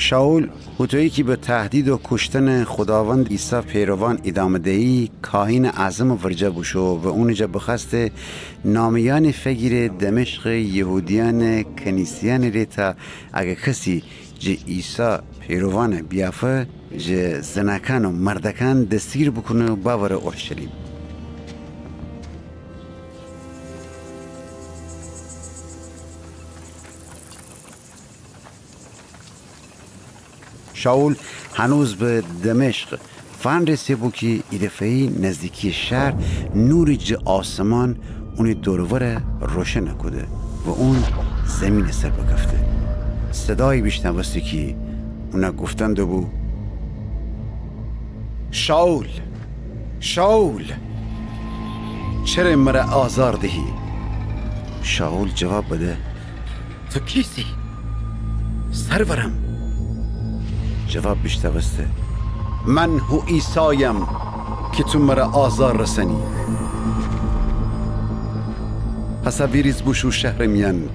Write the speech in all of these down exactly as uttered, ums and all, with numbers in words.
شائول هوطویی کی به تهدید و کوشتنٚ خوداوند عیسی پیروان ایدامه دیی، کاهینٚ اعظمٚ ورجه بوشو و اونٚ جا بخوأسته نامه‌یأنی فگیره دمشقٚ یهودیأنٚ کنیسه‌یأنٚ ره تا اگر کسی جٚه عیسی پیروان بیأفه، جٚه زنأکأن و مردأکأن دستگیر بوکونه و بأوره اورشلیم. شائول هنوز به دمشق فنرسه‌بو کی ایدفعه‌یی نزدیکی شهر نوری جٚه آسمان اونی دور و ور روشن کوده و اون زیمینٚ سر بکفته. صدایی بیشنوسته کی اون گفتن دوبو: شائول، شائول، چره مر آزار دهی؟ شائول جواب بده: تو کیسی، سرورم؟ جواب بیشنوسته: من هو عیسایم کی تو مر آزار رسنی. هسه ویریز بوشو شهرٚ میأن،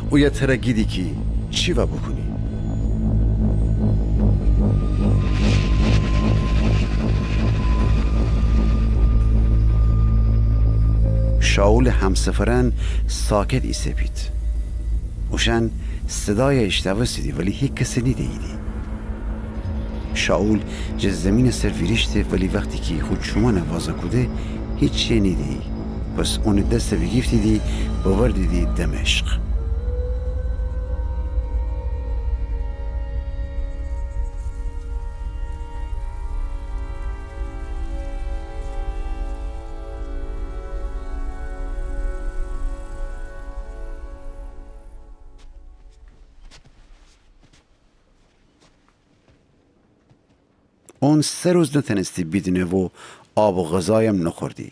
اویه تر گیدی کی چی وا بوکونی. شائولٚ همسفرأن ساکت ایسه‌بید. اوشأن صدای ایشنوستیدی ولی هیکس نیده‌ییدی. شائول جٚه زیمینٚ سر ویریشته ولی وختی کی خو چومأن وازَ کوده هیچی نیده‌یی. پس اونٚ دس بیگیفتیدی ببردیدی دمشق. اون سه روز نتأنستی بیدینه و آب و غذایم نوخوردی.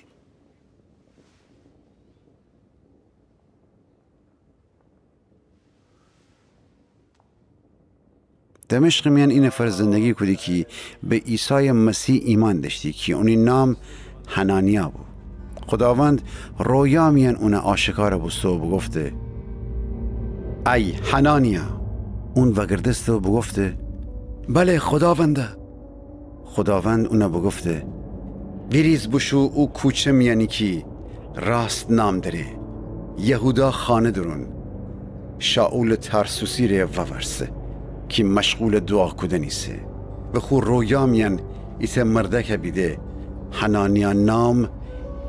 دمشقٚ میأن ای نفر زندگی کودی کی به عیسایٚ مسیح ایمأن دأشتی کی اونی نام حنانیا بو. خوداوند رویا میأن اون آشکار بوسته و بوگفته: ای حنانیا! اون وأگردسته و بوگفته: بله خوداوندا. خوداوند اون بوگفته: ویریز بوشو او کوچه میأنی کی راست نام دره، یهودا خانه دورون، شائولٚ ترسوسی ره وورسه کی مشغولٚ دوعا کودن ایسه و خو رویا میأن ایتأ مردأک بیده حنانیا نام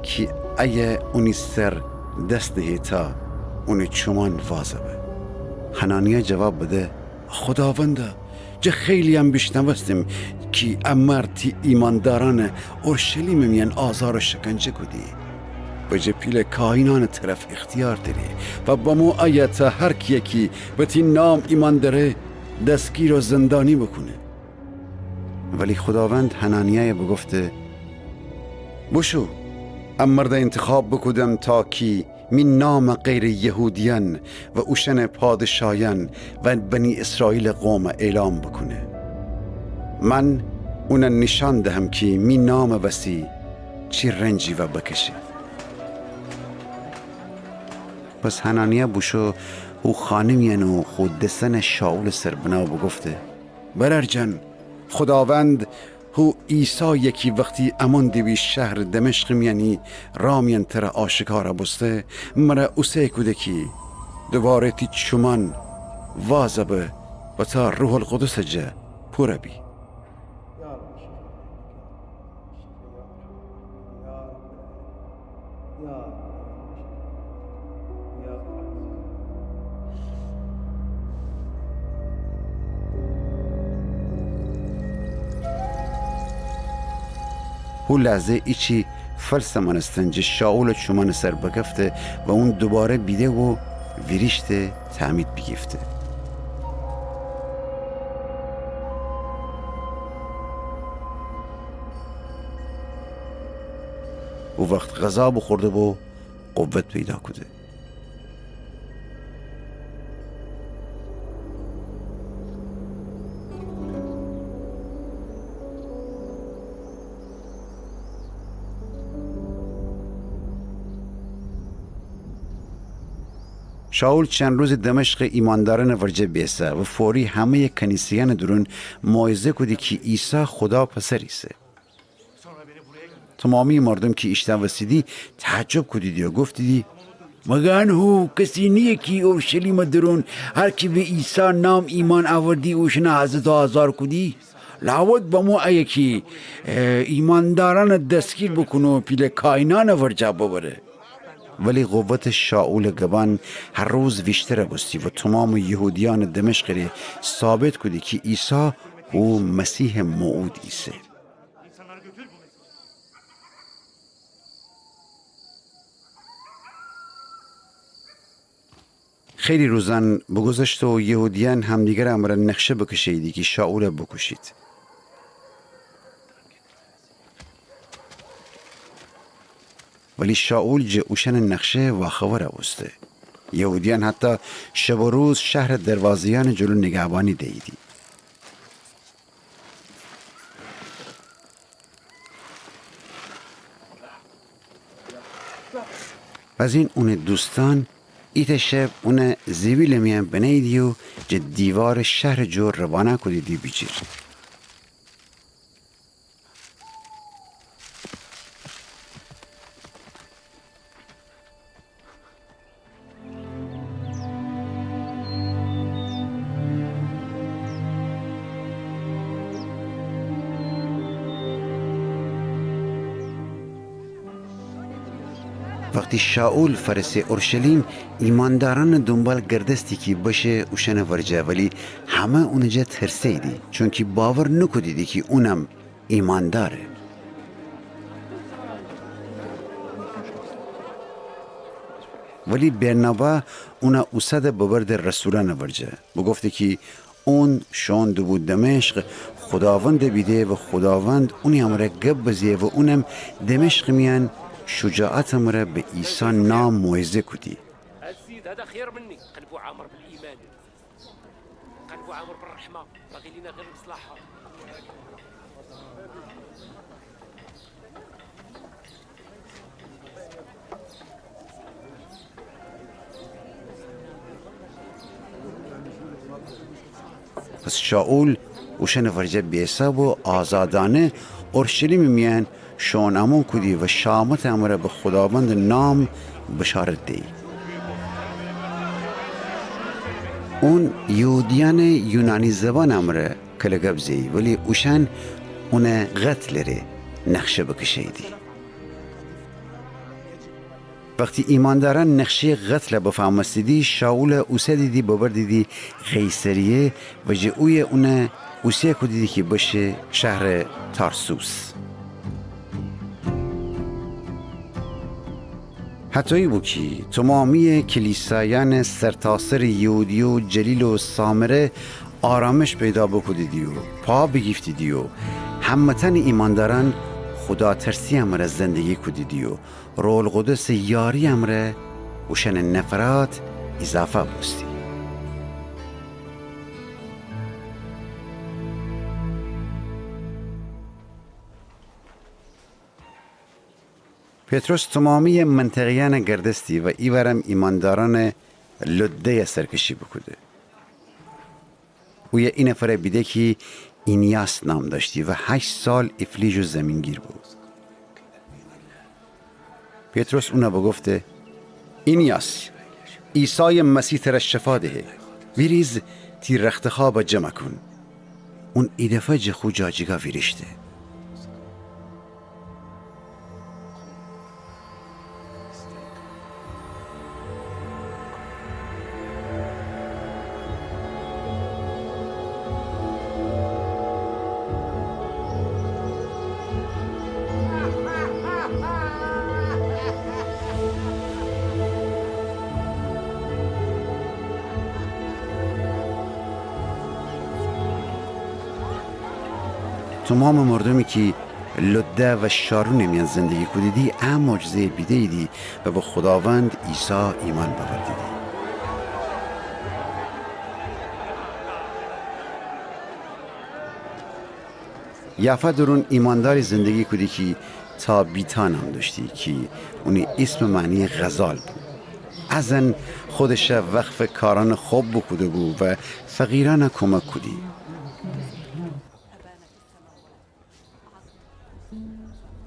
کی ایه اونی سر دس نهه تا اونٚ چومأن وازَ به. حنانیا جواب بده: خوداوندا، جٚه خیلییم بیشنوستم کی ا مرد تی ایمأندارأنَ اورشلیمٚ میأن آزار و شکنجه کودی و جٚه پیله کاهینأنٚ طرف اختیار دأره و بمو ایه تا هر کیی کی به تی نام ایمأن دأره دستگیر و زندانی بوکونه. ولی خوداوند حنانیایَ بوگفته: بوشو، ا مردَ اینتخاب بوکودم تا کی می نامَ غیرٚ یهودیأن و اوشأنٚ پادشایأن و بنی اسرائیلٚ قومَ اعلام بوکونه. من اونَ نیشأن دهم کی می نامٚ وسی چی رنجی وا بکشه. پس حنانیا بوشو هو خانه میأن و خو دسأنَ شائولٚ سر بنه و بوگفته: برأر جان، خوداوند هو عیسایَ کی وختی امون دیبی شهرٚ دمشقٚ میأنی راه میأن ترَ آشکار بوسته، مرَ اوسه کوده کی دوباره تی چومأن وازَ به و تا روح‌القدسٚ جا پورَ بی. هو لحظه ایچی فلسٚ مأنستن جٚه شائولٚ چومأنٚ سر بکفته و اون دوباره بیده و ویریشته تعمید بیگیفته. او وخت غذا بوخورده و قوت پیدا کوده. شائول چند روزٚ دمشقٚ ایماندارأنٚ ورجه بیسه و فوری همه‌یٚ کنیسه‌یأنٚ دورون موعظه کودی کی عیسی خودا پسر ایسه. تومامییٚ مردوم کی ایشنوستیدی تعجب کودیدی و گفتیدی: مگر ان هو کسی نییه کی اورشلیمٚ دورون هر کی به عیسی نام ایمأن اوردی اوشأنٚ حضت و آزار کودی؟ لابد بمو ایه کی، اه، ایماندارأن دستگیر بوکونه و پیله کاهینأنٚ ورجه ببره. ولی قوتٚ شائولٚ گبأن هر روز ویشتر بوستی و تومامٚ یهودیأنٚ دمشقٚ ره ثابت کودی کی عیسی هو مسیحٚ موعود ایسه. خیلی روزأن بوگوذشته و یهودیأن همدیگرٚ امره نقشه بکشه‌ییدی کی شائول بوکوشید. ولی شائول جٚه اوشأنٚ نقشه واخبر بوسته. یهودیأن حتی شب و روز شهرٚ دروازه‌یأنٚ جلو نگهبانی دییدی. بزین اونٚ دوستأن ایتأ شب اون زیبیلٚ میأن بنه‌ییدی و جٚه دیوارٚ شهرٚ جور روانه کودیدی بیجیر. وختی شائول فأرسه اورشلیم، ایمأندأرأنٚ دونبال گردستی کی بشه اوشأنٚ ورجه، ولی همه اونٚ جا ترسه‌ییدی، چونکی باور نوکودیدی کی اونم ایمأندأره. ولی برنابا اون اوسده ببرده رسولأنٚ ورجه، بوگفته کی اون شوئون دوبو دمشق خوداوند بیده و خوداوند اونی امرأ گب بزه و اونم دمشقٚ میأن شجاعتٚ مرأ به عیسی نام موعظه کودی. السيد، هذا خير مني. قلبه عامر بالإيمان. قلبه عامر بالرحمة. باغي لينا غير المصلحة. پس شائول اوشأنٚ ورجه بیسه و آزادأنه اورشلیمٚ میأن شوئون امون کودی و شهامتٚ امرأ به خوداوندٚ نام بشارت دیی. اون یهودیأنٚ یونانی زبانٚ امرأ کله گب زه‌یی، ولی اوشأن اون قتلٚ ره نقشه بکشه‌ییدی. وختی ایمأندأرأن نقشه‌یٚ قتل بفهمستیدی، شائول اوسدیدی ببردیدی قیصریه و جٚه اویه اون اوسه کودیدی کی بشه شهرٚ تارسوس. هطویی بو کی تومامییٚ کلیسایأنٚ سرتاسرٚ یهودیه و جلیل و سامره آرامش پیدا بوکودیدی و پا بیگیفتیدی و همه‌تأنٚ ایمأندأرأن خوداترسییٚ امرأ زندگی کودیدی و روح‌القدسٚ یارییٚ امرأ اوشأنٚ نفرات ایضافه بوستی. پطرس تومامییٚ منطقه‌یأن گردستی و ایوأرم ایمأندأرأنٚ لده‌یٚ سرکشی بوکوده. اویه ای نفر بیده کی اینیاس نام دأشتی و هشت سال ایفلیج و زیمین‌گیر بو. پطرس اون بوگفته: اینیاس، عیسایٚ مسیح تر شفا دهه. ویریز، تی رختخوأب جمع کون. اون ایدفعه جٚه خو جاجیگا ویریشته. تومامٚ مردومی کی لده و شارونٚ میأن زندگی کودیدی، ا معجزه‌یٚ بیده‌ییدی و به خوداوند عیسی ایمأن بأوردیدی. یافا دورون ایمأندأری زندگی کودی کی تابیتا نام دأشتی کی اونی ایسمٚ معنی غزال بو. ا زن خودشَ وقفٚ کارأنٚ خب بوکوده‌بو و فقیرأنَ کمک کودی.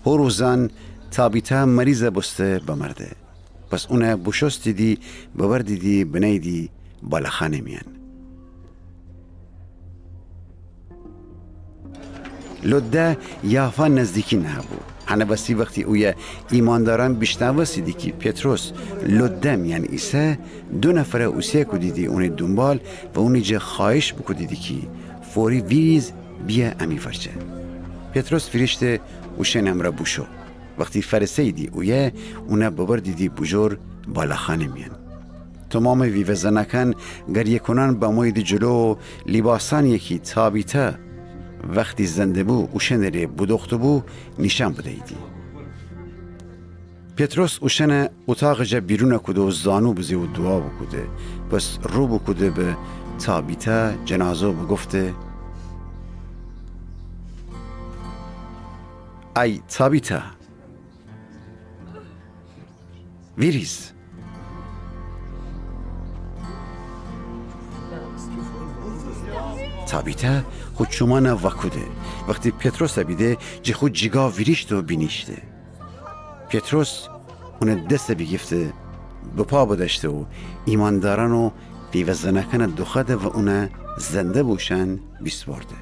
هو روزأن تابیتا مریضَ بوسته بمرده. پس اونَ بوشوستیدی، ببردیدی، بنهییدی بالاخانه میأن. لده یافا نزدیکی نهه‌بو. هنٚ وسی وختی اویه ایمأندارأن بیشنوستیدی کی پطرس لده میأن ایسه، دو نفرَ اوسه کودیدی اونی دونبال و اونی جا خوأهیش بوکودیدی کی فوری ویریز بیه امی ورجه. پطرس ویریشته اوشأنٚ امرأ بوشو. وختی فأرسه‌ییدی اویه، اونَ ببردیدی بوجور بالاخانه میأن. تومامٚ ویوه زنأکأن گریه‌کونأن بموییدی جلو و لیباسأنیی کی تابیتا وختی زنده‌بو اوشأنٚ ره بودوخته‌بو نیشأن بدییدی. پطرس اوشأنَ اوطاقٚ جا بیرونَ کوده و زانو بزه و دوعا بوکوده. پس رو بوکوده به تابیتا جنازه و بوگفته: ای تابیتا، ویریز. تابیتا خو چومأنَ وأکوده. وختی پطرسَ بیده، جٚه خو جیگا ویریشته و بینیشته. پطرس اونٚ دسَ بیگیفته، بپا بدأشته و ایمأندارأن و ویوه زنأکأنَ دوخوأده و اونَ زنده بوشوأن بیسپرده.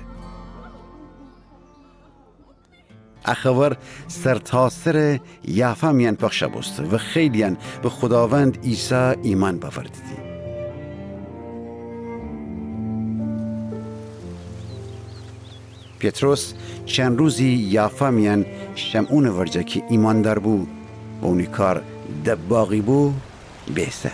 ا خبر سرتاسرٚ یافا میأن پخش بوسته و خیلییأن به خوداوند عیسی ایمأن بأوردیدی. پطرس چند روزی یافا میأن شمعونٚ ورجه کی ایمأندار بو و اونی کار دباغی بو، بیسه.